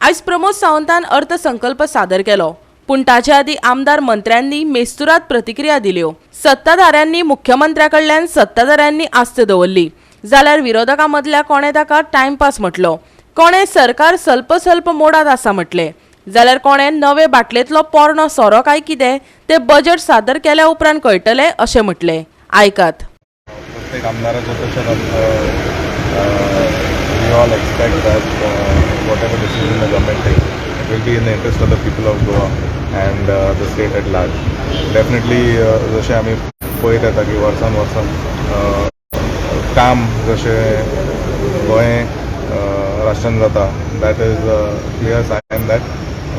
आयज प्रमोद सावंतान अर्थसंकल्प सादर केलो, पूण ताचे आदीं आमदार मंत्र्यांनी मेस्तुरात प्रतिक्रिया दिल्यो. सत्ताधाऱ्यांनी मुख्यमंत्र्या कडल्यान सत्ताधाऱ्यांनी आस्त दवरली, जाल्यार विरोधकां मदल्या कोणें ताका टायमपास म्हटलो, कोणें सरकार सल्प सल्प मोडात आसा म्हटलें, जाल्यार कोणें नवे बाटलेंतलो पोरणो सोरो काय कितें तें बजेट सादर केल्या उपरांत कळटलें अशें म्हटलें. आयकात. प्रत्येक आमदाराचो तशेंच we all expect that whatever decision the government takes, it will be in the interest of the people of Goa and the state at large. Definitely, जशें आमी पळयत येता की वर्सान वर्सान काम जशें गोंय राष्ट्रान जाता, that is a clear sign that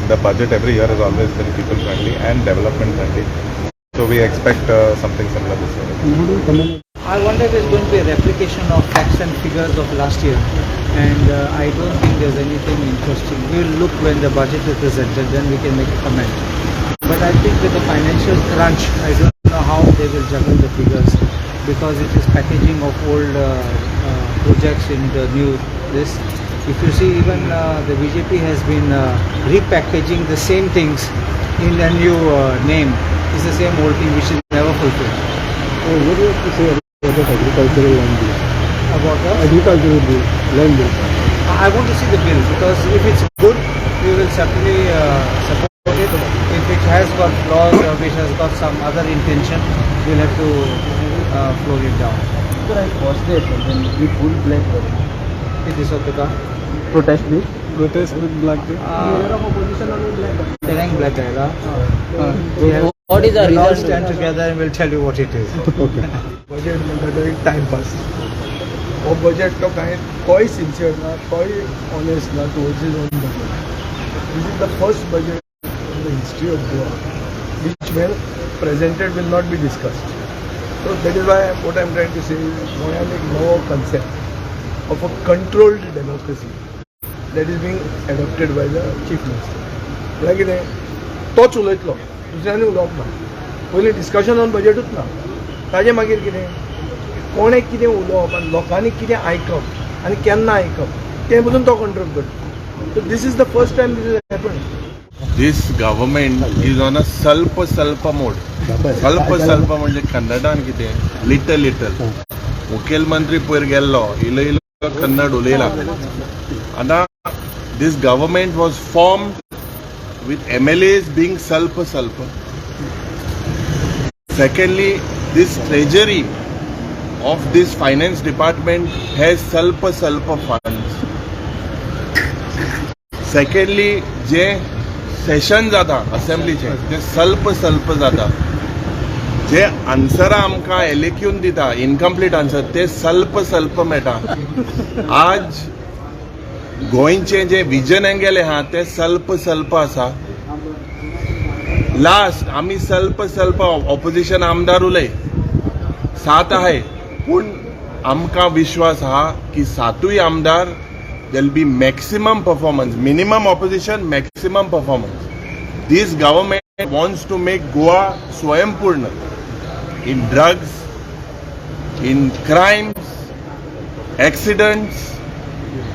the budget every year is always very people friendly and development friendly. So we expect something similar this year. I wonder if it's going to be a replication of facts and figures of last year, and I don't think there's anything interesting. We'll look when the budget is presented, then we can make a comment. But I think with the financial crunch, I don't know how they will juggle the figures because it is packaging of old projects in the new this. If you see, even the BJP has been repackaging the same things in a new name. It's the same old thing which is never fulfilled. Oh, what do you have to say about that agricultural land bill? About the Agricultural bill, land bill. I want to see the bill because if it's good, we will certainly support it. If it has got flaws or if it has got some other intention, we'll have to floor it down. Sir, I watched it and then with full black. It is of the car. Protest bill. Protest with black bill. Terang black आयला. What is the We'll all reason? Stand together and we'll tell you what it is. Okay. Budget म्हणटा तो एक timepass. हो budget तो कांय तोय sincere ना, तोय ऑनेस्ट ना towards his own budget. This is the first budget in the history of Goa which, when presented, will not be discussed. So that is why what I am trying to say, गोंयांत एक नवो concept of a controlled democracy that is being adopted by the Chief Minister. म्हळ्यार कितें, तोच उलयतलो, दुसऱ्यांनी उलोवप ना. पयलीं डिस्कशन ऑन बजेटूच ना. ताजे मागीर कितें, कोणें कितें उलोवप आनी लोकांनी कितें आयकप आनी केन्ना आयकप तें पसून तो कंट्रोल करता. So this is the first time this is happen. This government is on a सल्प सल्प mode. सल्प सल्प म्हणजे कन्नडान कितें, लिटल लिटल. मुखेलमंत्री पयर गेल्लो, इलो इलो कन्नड उलयला. आतां this government was formed with MLAs being सल्प सल्प. Secondly, this treasury of this finance department has सल्प सल्प funds. Secondly, J session जाता असेंब्लीचे ते सल्प सल्प जाता. जे आन्सरां आमकां एलेक्यून दिता, इनकम्प्लीट आन्सर, ते सल्प सल्प मेळटा. आज गोंयचें जे विजन गेले आहा ते सल्प सल्प आसा. लास्ट आमी सल्प सल्प ऑपोजिशन आमदार उलय सात आहाय, पूण आमकां विश्वास आहा की सातूय आमदार, there'll be maximum performance. Minimum opposition, maximum performance. This government wants to make Goa स्वयंपूर्ण in drugs, in crimes, accidents,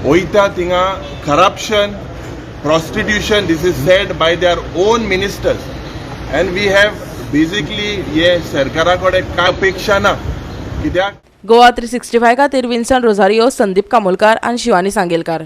वयता थिंगा corruption, prostitution. This is said by their own ministers. And we have basically हे सरकारा कडेन काय अपेक्षा ना, कित्याक गोवा 365 खातीर विन्सन रोजारियो, संदीप कामोलकार आनी शिवानी सांगेलकार.